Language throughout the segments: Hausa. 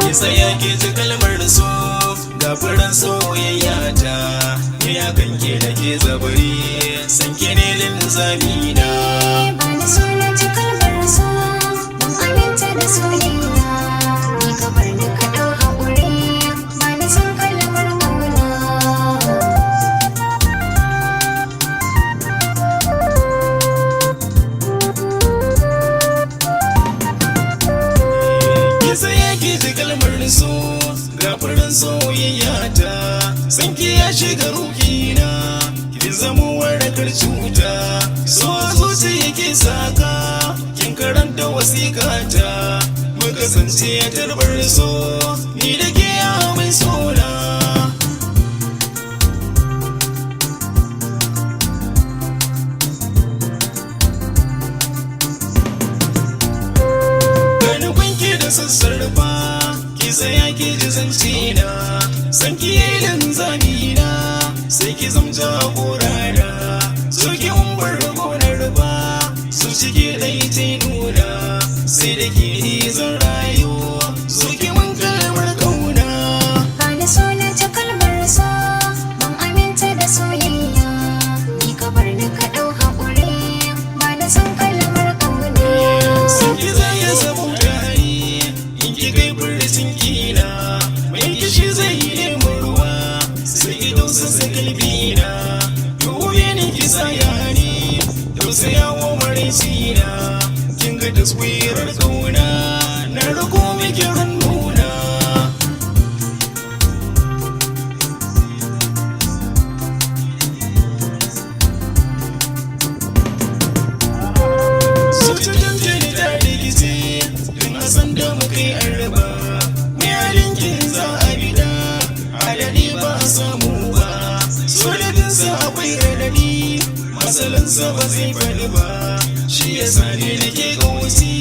Ki tsaya ki ji kalmar so, gafaran soyayya ta. Ni akan ke da ke zabari, san ki ne linzami na. Ba ni so na ji kalmar so, ban aminta da soyayya. Ni ka bar ni ka ɗau haƙuri, ba ni son kalmar ƙauna. Ki tsaya ki ji kalmar so, gafaran soyayya ta. San ki ya shiga ruhina, ki zamo warakar cuta. So a zuciya ke saka, kin karanta wasiƙa ta. Mu kasance a tarbar so, ni da ke ya mai sona. Gani kwanki da sassarfa, ki tsaya ki ji zance na. San ki yi linzami na, sai ki zamta korara. So ki umbar gonar ba, so ciki ɗai ta nuna. Sai da ke ni zan rayu, so ki mun kalmar kauna. Ba ni so na ji kalmar so, ban aminta da soyayya. Ni ka bar ni ka ɗau haƙuri, ba ni son kalmar ƙauna. San ki zai ya zamo tari, in ki kai furcin kila. Mai kishi zai yi neman ruwa, sai ki tausasa kalbina. Dube ni ki saya ni, tausaya wa maraicina. Kin ga taswirar kauna, na rako miki hannuna. Zuciyar ni ta rikice, tun a san da muka yi arba. Mai halinkin za a bida, adadi ba a samu ba. Sojojinsa akwai radadi, matsalansa ba zai faɗi ba. Shi ya sa ni nake gausi,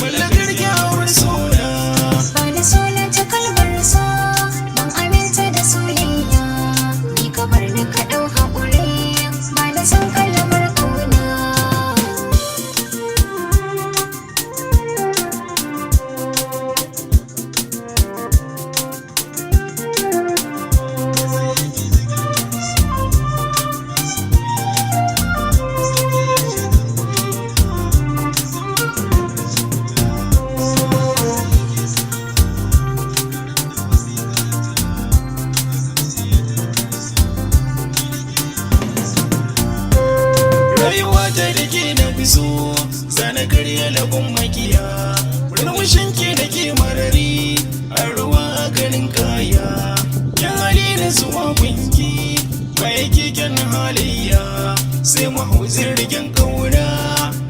mallakar kyawar sona. Ba ni so na ji kalmar so, ban aminta da soyayya. Ni ka bar ni ka ɗau haƙuri, ba ni son kalmar ƙauna. Rayuwa ta da ke na fi so, zana karya lagun makiya. Murmushin ke da ke marari, a ruwa a garin kaya. Yan hali na zuwa gunki, mai keken halayya. Sai mu hau jirgin kauna,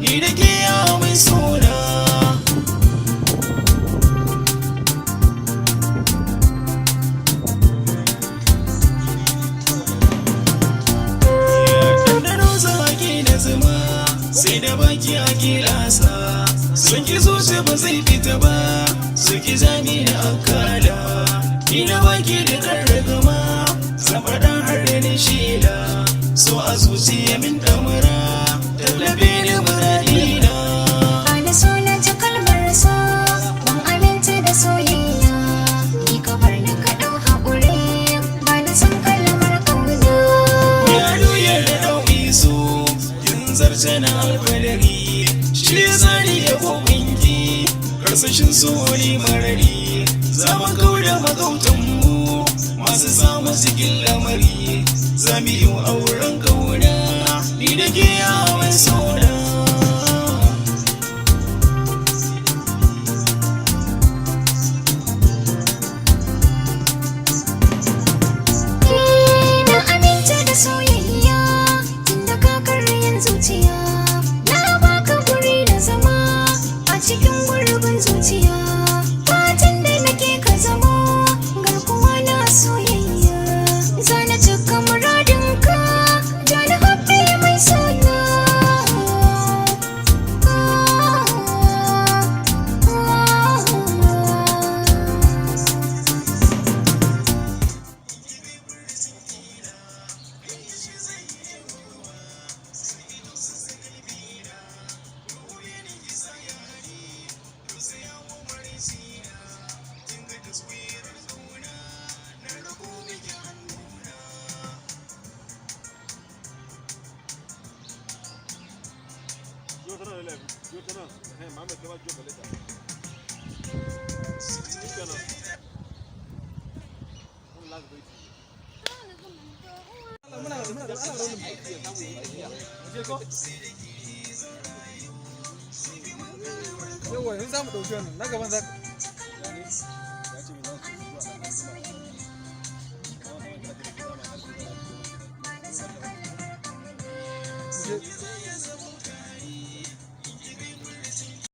ni da ke ya mai sona. Ɗanɗano zaki da zuma, sai da baki ake lasa. Sun ki zuci ba zai fita ba, su ki zami da akala. Ni na baki da karragama, zan faɗa har da ni shila. So a zuciya min damara, tallabe ni muradina. Ba ni so na ji kalmar so, ban aminta da soyayya. Ni ka bar ni ka ɗau haƙuri, ba ni son kalmar ƙauna. Yaro ya da ɗauki su, kin zarce na alfadari. Shi ya tsari ya kokinki, karsashin sori marari. Za mu kauda magautanmu, masu samu cikin lamari. Za mu yi auren kauna, ni da ke yawon sona. Na aminta da soyayya, tunda ka karyan zuciya. Na baka guri da zama a cikin gurbin zuciya. Fatan da nake ka zamo garkuwa na soyayya. Yawa, yanzu za mu ɗauki wannan na gaban za ka. Mu je.